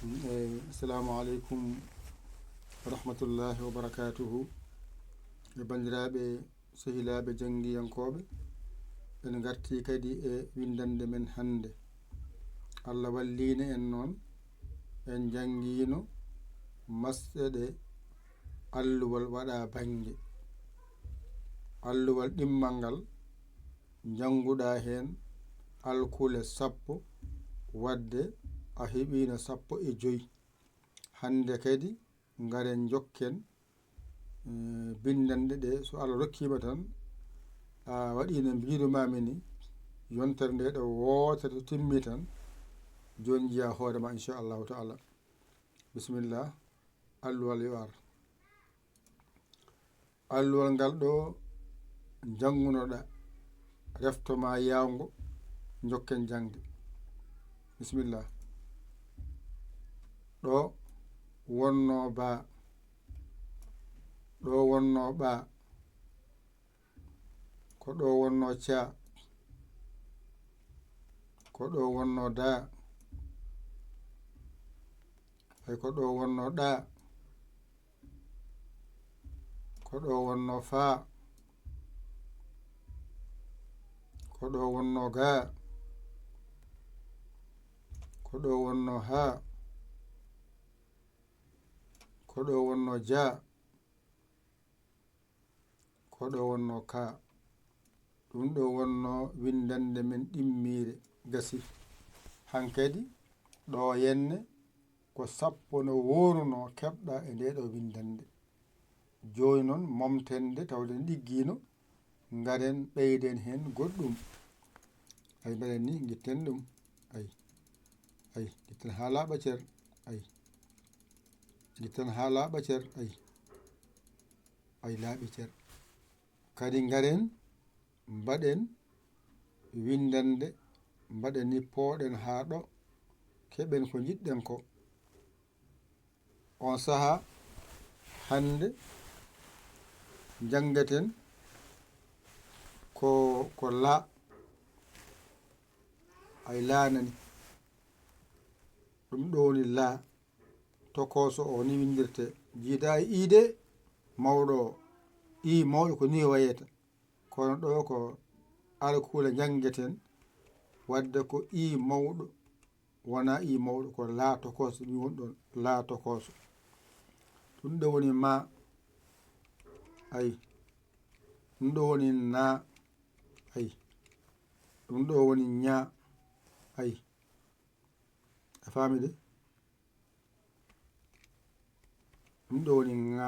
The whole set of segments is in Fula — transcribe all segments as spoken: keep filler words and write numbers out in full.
Eyi, assalamu aleykum wa rahmatullahi wa barakatuhu. E banndiraaɓe, sehilaaɓe janngiyankooɓe, en ngartii kadi e winndannde men hannde. Allah walliino en noon, en njanngiino masɗe ɗe alluwal waɗaa bannge. Alluwal ɗimmal ngal, njannguɗaa heen alkule sappo, waɗde a heɓiino sappo e joy. Hannde kadi, ngaren njokken, eh, binndannde ɗe. So Allah rokkiima tan, a waɗii no mbiirumaami ni, yontere nde ɗo wootere so timmii tan, jooni njiyaa hoore ma, inchallahu taala. Bisimilla, alluwal yo ar. Alluwal ngal ɗo njanngunoɗaa, refto ma yaawngo, njokken jaŋde. Bisimilla. Ɗo wonno ba, ɗo wonno ɓa, ko ɗo wonno ca, ko ɗo wonno da, ay ko ɗo wonno ɗa, ko ɗo wonno fa, ko ɗo wonno ga, ko ɗo wonno ha, ko ɗo wonno ja, ko ɗo wonno ka. Ɗum ɗo wonno winndannde men ɗimmiire, gasi. Hankadi ɗo yenne ko sappo no woorunoo keɓɗa e nde ɗo winndannde. Jooni noon, momten nde tawde ɗiggiino, ngaren ɓeyden heen goɗɗum. Ay, mbaɗen ni, ngitten ɗum. Ay, ay, ngitten haa laaɓa cer. Ay, ngitten haa laaɓa cer. Ay, ay, laaɓi cer. Kadi ngaren mbaɗen winndannde, mbaɗen ni pooɗen haa ɗo, keɓen ko njiɗɗen ko. On sahaa hannde njanngeten ko, ko la, ay la nani. Ɗum ɗo woni la, tokooso o ni winndirte. Jiidaa e ii de mawɗo o, ii mawɗo ko ni wayata. Kono ɗo ko alkule njanngeten, wadde ko ii mawɗo, wonaa ii mawɗo, ko laa tokooso, ɗum woni ɗon, laa tokooso. Ɗum ɗo woni ma, ay. Ɗum ɗo woni na, ay. Ɗum ɗo woni ña, ay. A faami de? Ɗum ɗo woni ŋa,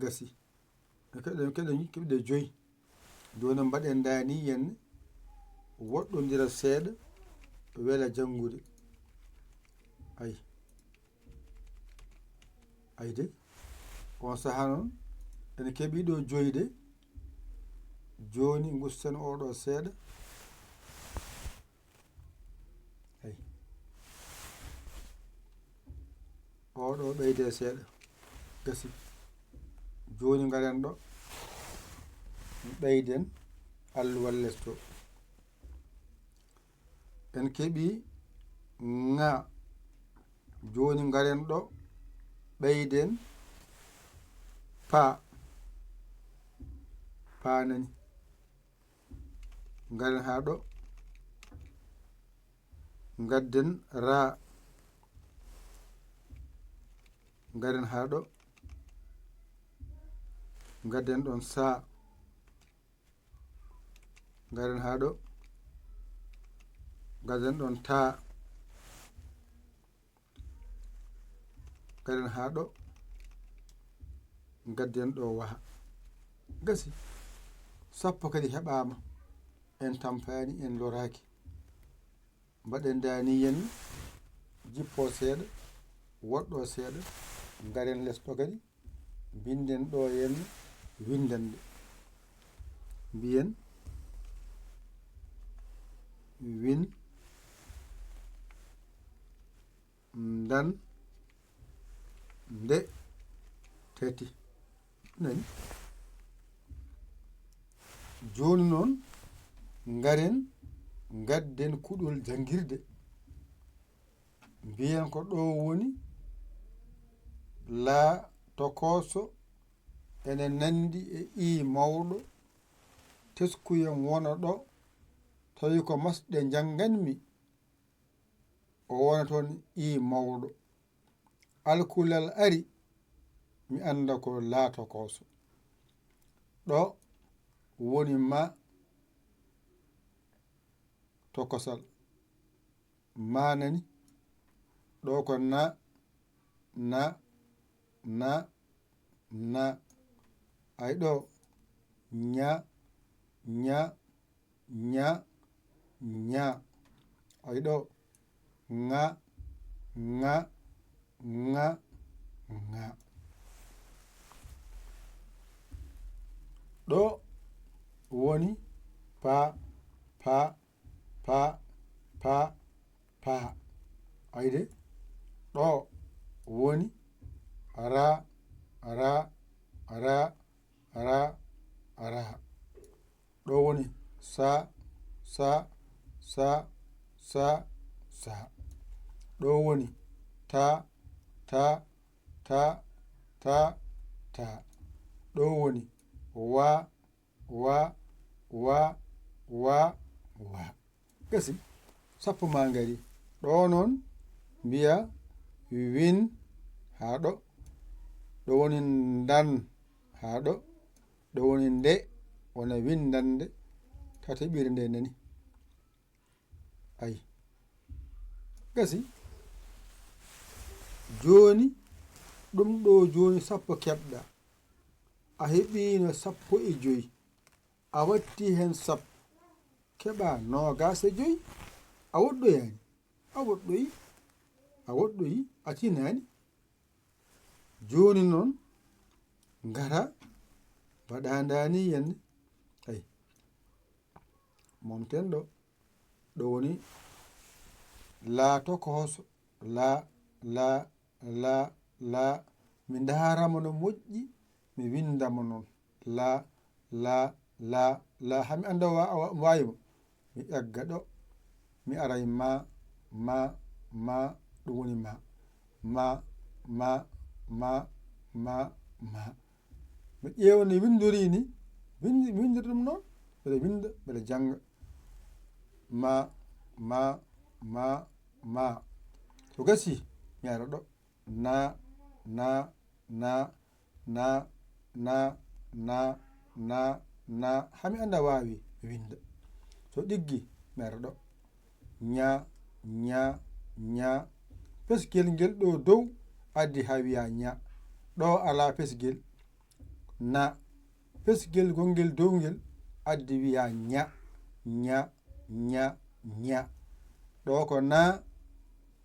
gasi. Keɗen, keɗen keɓde joyi. Jooni mbaɗen ndani yen woɗɗondira seeɗa, wela janngude. Ay. Ay de. On sahaa noon, en keɓii ɗo joyi de. Jooni ngusten oɗo seeɗa. Ay. Oɗo ɓeyde seeɗa. Gasi. Jooni ngaren ɗo. Ɓeyden alluwal les to. En keɓii ŋa. Jooni ngaren ɗo. Ɓeyden pa. Pa nani. Ngaren haa ɗo. Ngadden ra. Ngaren haa ɗo. Ngadden ɗon sa. Ngaren haa ɗo. Ngadden ɗon ta. Ngaren haa ɗo. Ngadden ɗo waha. Gasi. Sappo kadi heɓaama. En tampaani, en loraaki. Mbaɗen ndani yen jippo seeɗa, woɗɗo seeɗa, ngaren les ɗo kadi, mbinden ɗo yen winndande. Mbiyen win ndan nde tati. Nani? Jooni noon, ngaren ngadden kuɗol janngirde. Mbiyen ko ɗo woni laa tokooso ene nanndi e ii mawɗo, teskuyen wona ɗo, tawi ko masɗe njannganmi, o wona toon ii mawɗo. Alkulal ari, mi annda ko laa tokooso. Ɗo woni ma tokosal. Ma nani? Ɗo ko na, na, na, na. Ay ɗo, ña, ña, ña, ña. Ay ɗo, ŋa, ŋa, ŋa, ŋa. Ɗo woni pa, pa, pa, pa, pa. Ayde, ɗo woni ra, ra, ra, ra, ra. Ɗo woni sa, sa, sa, sa, sa. Ɗo woni ta, ta, ta, ta, ta. Ɗo woni wa, wa, wa, wa, wa. Gasi, sappo ma ngari. Ɗo noon mbiya win haa ɗo. Ɗo woni ndan haa ɗo. Ɗo woni nde, wona windande, tataɓire nde nani. Ay. Gasi. Jooni, ɗum ɗo jooni sappo keɓɗa. A heɓiino sappo e joy. A watti heen sappo. Keɓa noogaas e joy. A woɗɗoyaani. A woɗɗoyi. A woɗɗoyi. A tinaani. Jooni noon, ngara, mbaɗa ndaani yenne. Ay. Momten ɗo. Ɗo woni laa tokooso, laa, laa, laa, laa. Mi ndaarama no moƴƴi, mi winndama noon. Laa, laa, laa, laa. Haa mi annda wa-, wa-, waawi mo. Mi egga ɗo. Mi aray ma, ma, ma. Ɗum woni ma. Ma, ma, ma, ma, ma. Mi ƴeewa no winndori ni. Win-, winndori ɗum noon. Mbeɗa winnda, mbeɗa jannga. Ma, ma, ma, ma. So gasi, mi ara ɗo. Na, na, na, na, na, na, na, na. Haa mi annda waawi mi winnda. So ɗiggi, mi ara ɗo. Ña, ña, ña. Pesgel ngel ɗo dow addi haa wiya ña. Ɗo alaa pesgel. Na. Pesgel gongel dow ngel addi wiya ña, ña, ña, ña. Ɗo ko na,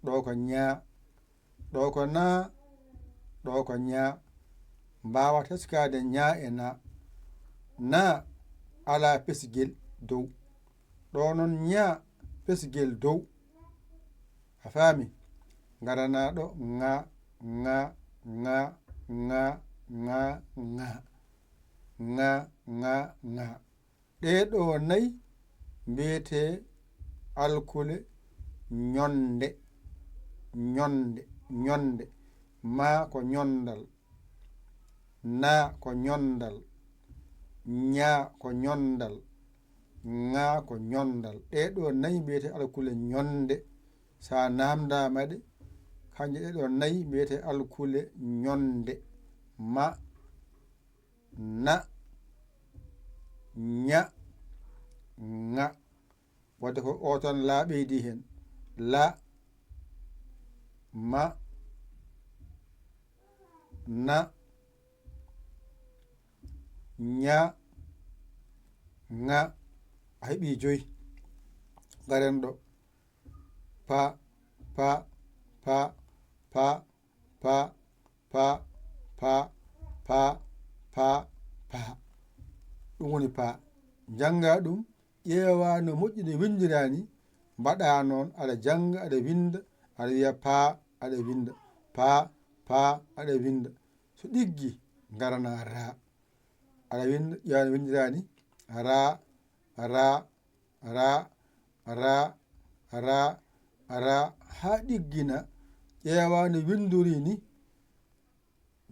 ɗo ko ña. Ɗo ko na, ɗo ko ña. Mbaawa teskaade ña e na. Na alaa pesgel dow. Ɗo noon ña pesgel dow. A faami? Ngarana ɗo ŋa, ŋa, ŋa, ŋa, ŋa, ŋa. Ŋa, ŋa, ŋa. Ɗee ɗo nayi mbiyetee alkule ñonde, ñonde, ñonde. Ma ko ñondal. Na ko ñondal. Ña ko ñondal. Ŋa ko ñondal. Ɗee ɗo nayi mbiyetee alkule ñonde. So a naamndaama ɗe, kanje ɗee ɗo nayi mbiyetee alkule ñonde. Ma, na, ña, ŋa. Wadde ko o tan la ɓeydi heen. La, ma, na, ña, ŋa. A heɓi joy. Ngaren ɗo. Pa, pa, pa, pa, pa, pa, pa, pa, pa, pa. Ɗum woni pa. Njannga ɗum, ƴeewa no moƴƴi no winndira ni, mbaɗa noon, aɗa jannga, aɗa winnda, aɗa wiya pa, aɗa winnda, pa, pa, aɗa winnda. So ɗiggi, ngarana ra. Aɗa winnda, ƴeewa no winndira ni, ra, ra, ra, ra, ra, ra, haa ɗiggina, ƴeewa no winndori ni,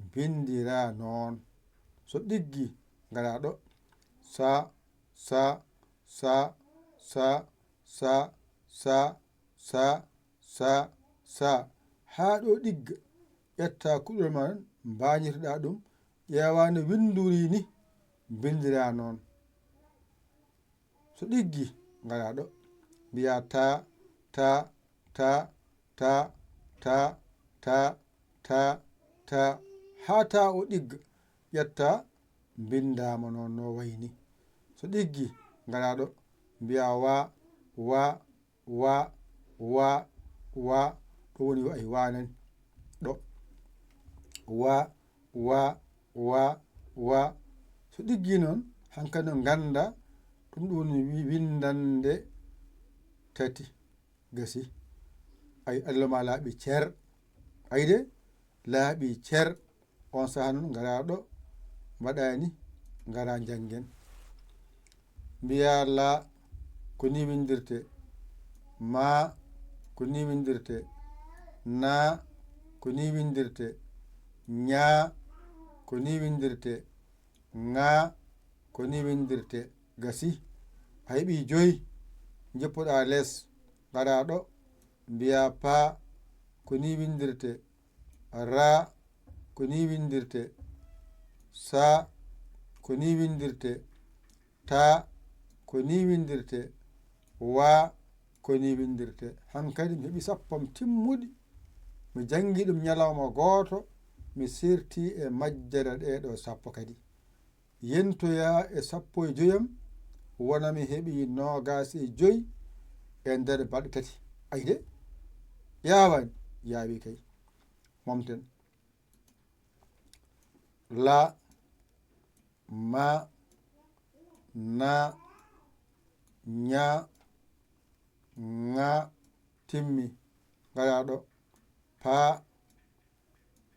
mbinndiraa noon. So ɗiggi, ngaraa ɗo. Sa, sa, sa, sa, sa, sa, sa, sa, sa. Haa ɗo ɗigga, ƴetta kuɗol ma, mbaañitoɗaa ɗum, ƴeewa no winndori ni, mbinndiraa noon. So ɗiggi, ngaraa ɗo. Mbiyaa ta, ta, ta, ta, ta, ta, ta, ta, ta, haa ta o ɗigga, ƴetta, mbinndaama noon no wayi ni. So ɗiggi, ngaraa ɗo, mbiyaa wa, wa, wa, wa, wa, ɗo woni wa, ay, wa nan. Ɗo. Wa, wa, wa, wa. So ɗiggi noon, hankadi no ngannda, ɗum ɗo woni wi-, winndannde tati. Gasi. Ay, allo ma laaɓi cer. Ay de, laaɓi cer. On saha noon, ngaraa ɗo, mbaɗaa ni, ngaraa njanngen. Mbiyaa la, ko ni winndirtee. Ma, ko ni winndirtee. Na, ko ni winndirtee. Ña, ko ni winndirtee. Ŋa, ko ni winndirtee. Gasi. A heɓii joyi. Njippoɗaa les. Ngaraa ɗo. Mbiyaa pa, ko ni winndirtee. Ra, ko ni winndirtee. Sa, ko ni winndirtee. Ta, ko ni winndirtee. Wa, ko ni winndirtee. Hankadi mi heɓi sappo am timmuɗi. Mi janngi ɗum ñalawma gooto. Mi sirti e majjere ɗee ɗo sappo kadi. Yentoyaa e sappo e joyam, wona mi heɓi noogaas e joy e nder balɗe tati. Ay de, yaawaani, yaawi kay. Momten. La, ma, na, ña, ŋa, timmi. Ngaraa ɗo. Pa,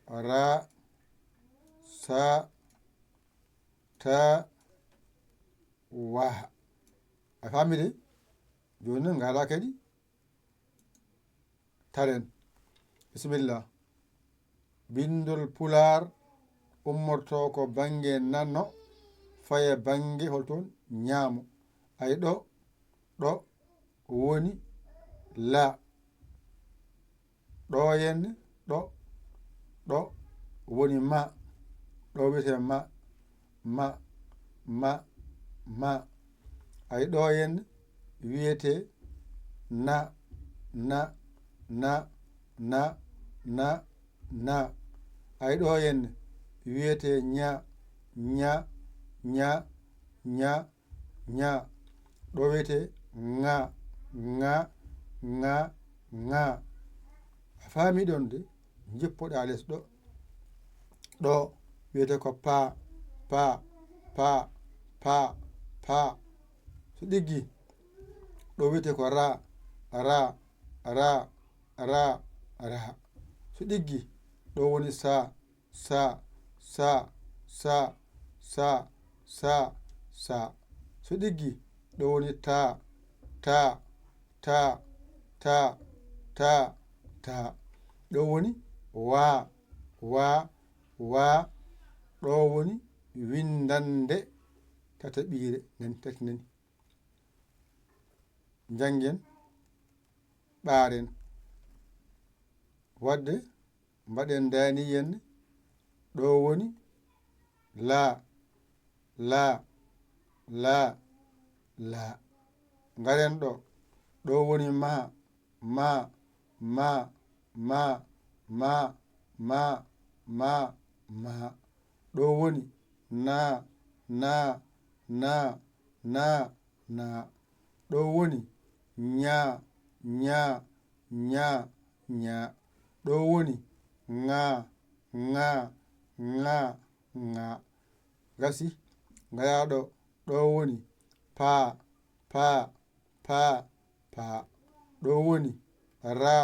ra, sa, ta, wa. A faami de? Jooni noon, ngaraa kadi. Taren. Bisimilla. Binndol Pulaar ummortoo ko bannge nano, faye bannge holton? Ñaamo. Ay ɗo, ɗo woni la. Ɗo yen, ɗo, ɗo woni ma. Ɗo wiyetee ma, ma, ma, ma. Ay ɗo yen wiyetee na, na, na, na, na, na. Ay ɗo yen wiyetee ña, ña, ña, ña, ña. Ɗo wiyetee ŋa, ŋa, ŋa, ŋa. A faami ɗon de, njippoɗaa les ɗo. Ɗo wiyetee ko pa, pa, pa, pa, pa. So ɗiggi, ɗo wiyetee ko ra, ra, ra, ra, ra. So ɗiggi, ɗo woni sa, sa, sa, sa, sa, sa, sa. So ɗiggi, ɗo woni ta, ta, ta, ta, ta, ta. Ɗo woni wa, wa, wa. Ɗo woni winndannde tataɓiire, nani, tati nani. Njanngen, ɓaaren. Waɗde, mbaɗen ndaaniyen. Ɗo woni la, la, la, la. Ngaren ɗo. Ɗo woni ma, ma, ma, ma, ma, ma, ma, ma. Ɗo woni na, na, na, na, na. Ɗo woni ña, ña, ña, ña. Ɗo woni ŋa, ŋa, ŋa, ŋa. Gasi, ngaraa ɗo. Ɗo woni pa, pa, pa, pa. Ɗo woni ra,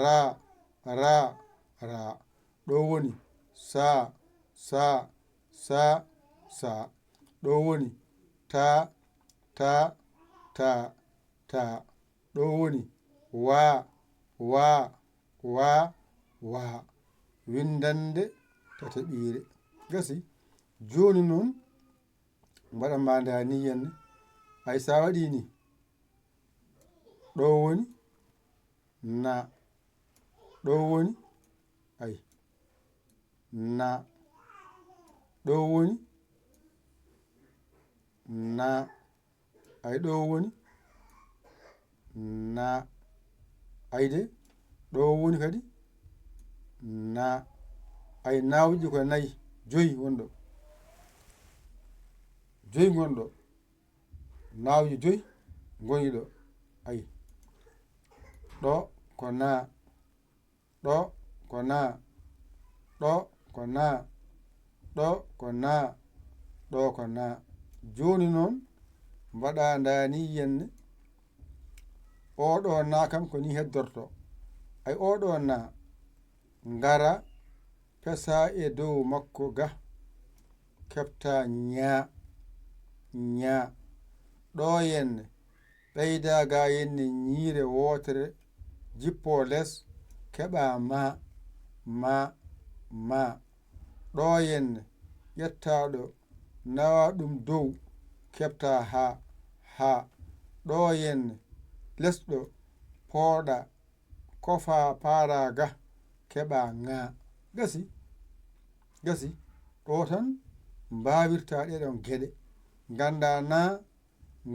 ra, ra, ra. Ɗo woni sa, sa, sa, sa. Ɗo woni ta, ta, ta, ta. Ɗo woni wa, wa, wa, waa. Winndannde tataɓiire. Gasi. Jooni noon, mbaɗa mbaanda ni yenne. Ay, sa waɗi ni, ɗo woni na. Ɗo woni, ay, na. Ɗo woni na. Ay, ɗo woni na. Ay de, ɗo woni kadi na. Ay, nawuji ko nayi, joyi wonɗo. Joyi ngonɗo. Nawuji joyi ngoni ɗo. Ay. Ɗo ko na. Ɗo ko na. Ɗo ko na. Ɗo ko na. Ɗo ko na. Jooni noon, mbaɗa ndaani yenne. Oɗo na kam ko ni heddorto. Ay, oɗo na. Ngara, pesa e dow makko ga. Keɓta ña, ña. Ɗo yenne. Ɓeyda ga yenne ñiire wootere, jippo les, keɓa ma, ma, ma. Ɗo yenne, ƴetta ɗo, nawa ɗum dow, keɓta ha, ha. Ɗo yenne, les ɗo, pooɗa, kofa paara ga, keɓa ŋa. Gasi, gasi. Ɗo tan mbawirta ɗeɗon geɗe. Ganda na,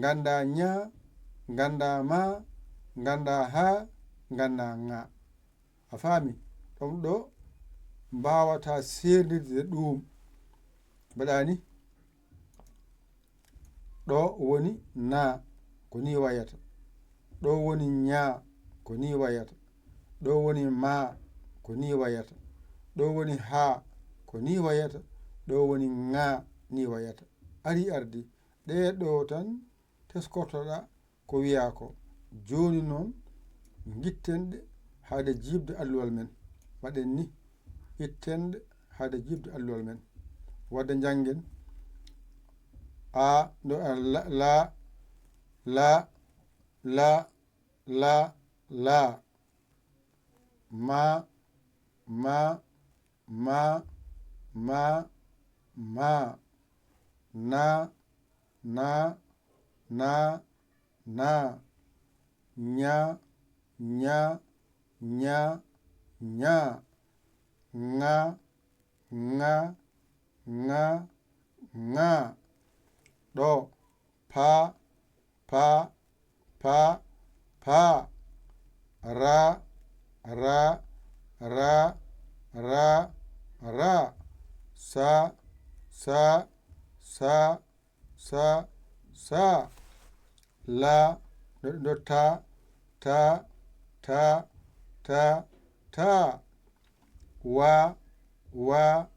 ganda ña, ganda ma, ganda ha, ganda ŋa. A faami? Ɗum ɗo mbawata sernirde ɗum. Mbaɗa ni? Ɗo woni na, ko ni wayata. Ɗo woni ña, ko ni wayata. Ɗo woni ma, ko ni wayata. Ɗo woni ha, ko ni wayata. Ɗo woni ŋa, ni wayata. Ari ardi. Ɗe ɗo tan teskortoɗa ko wiya ko. Jooni noon, ngitten ɗe haade jiiɓde alluwal men. Mbaɗen ni, itten ɗe haade jiiɓde alluwal men. Wadde njanngen. A, ɗo, a, la, la, la, la, la, la. Ma, ma, ma, ma, ma. Na, na, na, na. Ña, ña, ña, ña. Ŋa, ŋa, ŋa, ŋa. Ɗo, pa, pa, pa, pa. Ra, ra, ra, ra, ra. Sa, sa, sa, sa, sa. La, ɗo, ɗo, ta, ta, ta, ta, ta. Wa, wa,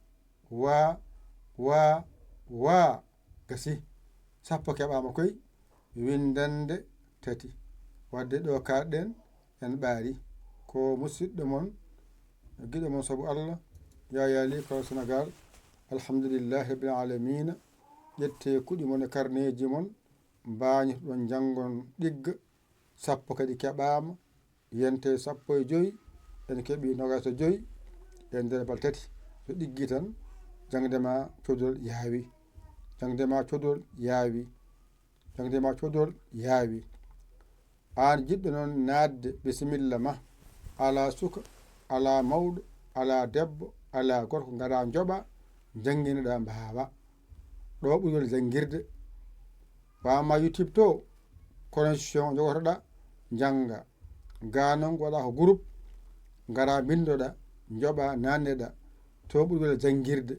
wa, wa, wa. Gasi. Sappo keɓaama koy, winndannde tati. Wadde ɗo kaaɗɗen, en ɓaari. Ko musiɗɗo mon, giɗo mon sabu Allah, Yaya Ly, ko Senegal. Alhamdulillahi Rabbil Alamina. Ƴettee kuɗi mon e karneeji mon, mbaañotoɗon, njanngon ɗigga. Sappo kadi keɓaama, yente sappo e joy, en keɓi nogas e joy e nder balɗe tati. So ɗiggi tan, jaŋde ma codol yaawi. Jaŋde ma codol yaawi. Jaŋde ma codol yaawi. Aan jiɗɗo noon naatde, bisimilla ma. Alaa suka, alaa mawɗo, alaa debbo, alaa gorko, ngara njoɓa, njannginoɗa mbaawa. Ɗo ɓuri welde janngirde. Wa amma YouTube to, connexion jogotoɗa, njannga. Ga noon ko waɗa ko groupe, ngara mbinndoɗa, njoɓa, nanneɗa. To ɓuri welde janngirde,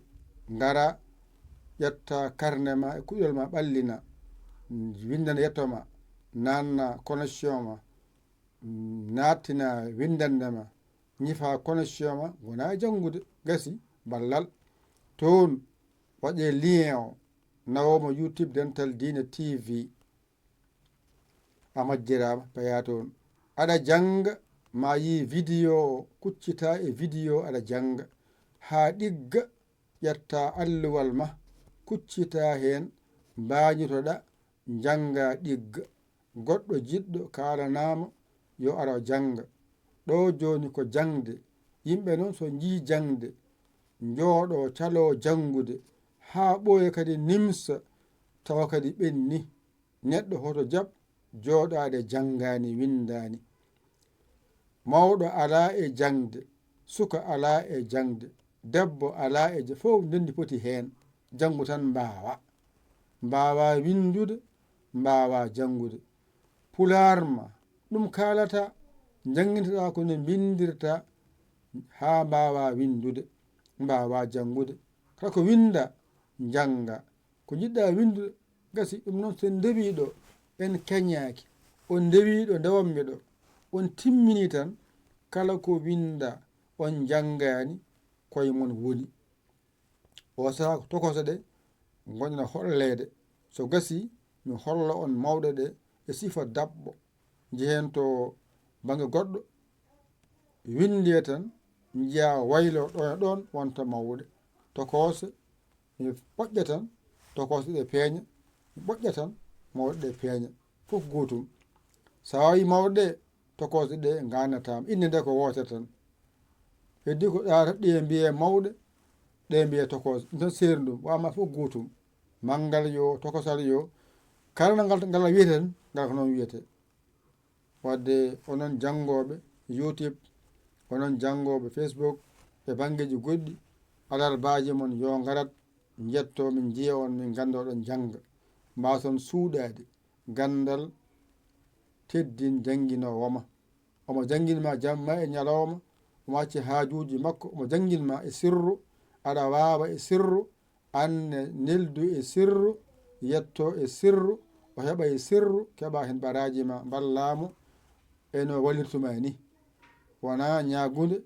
ngara ƴetta karne ma e kuɗol ma ɓallina, winndana yetto ma, nanna connexion ma, naattina winndannde ma, ñifa connexion ma, wona e janngude, gasi, ballal. Toon, waɗe lien o, nawomo YouTube Dental Diine T V. A majjiraama, paya toon. Aɗa jannga, ma yi vidéo o, kuccita e vidéo, aɗa jannga. Haa ɗigga, ƴetta alluwal ma, kuccita heen, mbaañotoɗa, njannga ɗigga. Goɗɗo jiɗɗo kaalanaama, yo aro jannga. Ɗo jooni ko jaŋde, Yimɓe noon so njii jaŋde, njooɗoo caloo janngude, haa ɓooya kadi nimsa, tawa kadi ɓenni. Neɗɗo hoto jaɓ jooɗaade janngaani, winndaani. Mawɗo alaa e jaŋde, suka alaa e jaŋde, debbo alaa e ja-, fof ndenndi poti heen. Janngu tan mbaawa. Mbaawa winndude, mbaawa janngude. Pulaar ma, ɗum kaalata, njanngintaɗaa ko no mbinndirta haa mbaawa winndude, mbaawa janngude. Kala ko winnda, njannga. Ko njiɗɗa winndude, gasi. Ɗum noon, so en ndewii ɗo, en keñaaki, on ndewii ɗo ndewanmi ɗo, on timminii tan, kala ko winnda, on njanngaani, koye mon woni. O sahaa ko tokooso ɗe ngonɗen holleede. So gasi, mi holla on mawɗe ɗe e sifa daɓɓo. Njehen to bannge goɗɗo, winndee tan, njiyaa waylo ɗo e ɗoon wonta mawɗe. Tokoose, mi ɓoƴƴa tan, tokoose ɗe peeña, mi ɓoƴƴa tan, mawɗe ɗe peeña. Fof gootum. So a waawii mawɗe ɗe, tokoose ɗe ngaanataama. Innde nde ko wootere tan. Heddi ko ɗaata ɗe mbiyee mawɗe, ɗe mbiyee tokoose. Ɗum tan seeri ɗum, wama fof gootum. Manngal yo, tokosal yo, kala no ngal, ngal wiyete tan, ngal ko noon wiyete. Wadde onon janngooɓe YouTube, onon janngooɓe Facebook e banngeeji goɗɗi, alarbaaji mon yo ngarat, njetto min njiya on, min ngannda oɗon jannga. Mbaason suuɗaade ganndal, teddin jannginoowo ma. Omo janngin ma jamma e ñalawma, omo acci haajuuji makko, omo janngin ma e sirru, aɗa waawa e sirru, aan ne neldu e sirru, yetto e sirru, o heɓa e sirru, keɓa heen baraaji ma, mballaa mo e no wallirtu ma ni. Wonaa ñaagunde,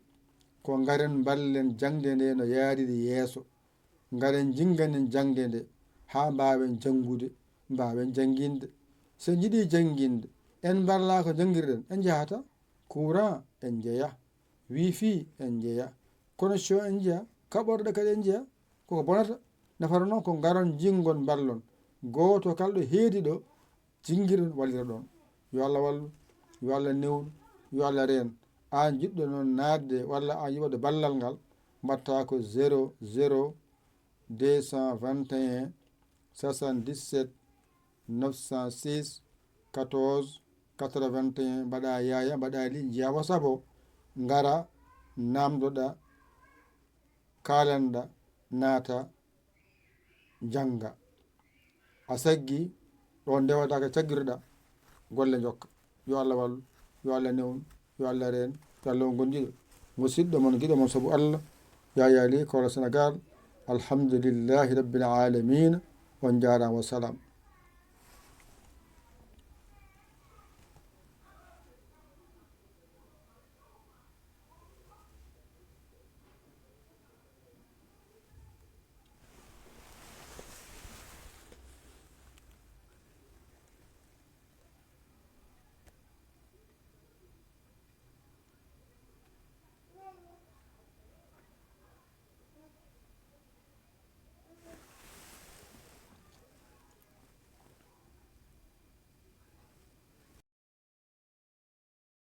ko ngaren mballen jaŋde nde no yaariri yeeso. Ngaren njannganen jaŋde nde haa mbaawen janngude, mbaawen jannginde. So en njiɗii jannginde, en mballaa ko njanngirɗen, en njahata. Courant en njeya, wifi en njeya, connexion en njeya, kaɓorɗe kadi en njeya. Koko bonata, nafata noon ko ngaron njinngon mballon. Gooto kala ɗo heedi ɗo, jinngirɗon wallira ɗon. Yo Allah wallu, yo Allah newnu, yo Allah reen. Aan jiɗɗo noon naatde walla aan yiɗi waɗde ballal ngal, mbaɗta ko zéro zéro deux cent vingt et un soixante-dix-sept neuf cent six quatorze quatre-vingt-un, mbaɗa yaaya, mbaɗa li, njiya WhatsApp o, ngara, naamdoɗa, kaalanɗa, naata, jannga. A saggi, ɗo ndewata ko caggirɗa, golle njokka. Yo Allah wallu, yo Allah newnu, yo Allah reen, yo Allah won gondiɗo. Musidɗo mon, giɗo mon sabu Allah, Yaya Ly, Kawla Senegal. Alhamdulillahi Rabbil Alamina. On njaaraama, wa salaam.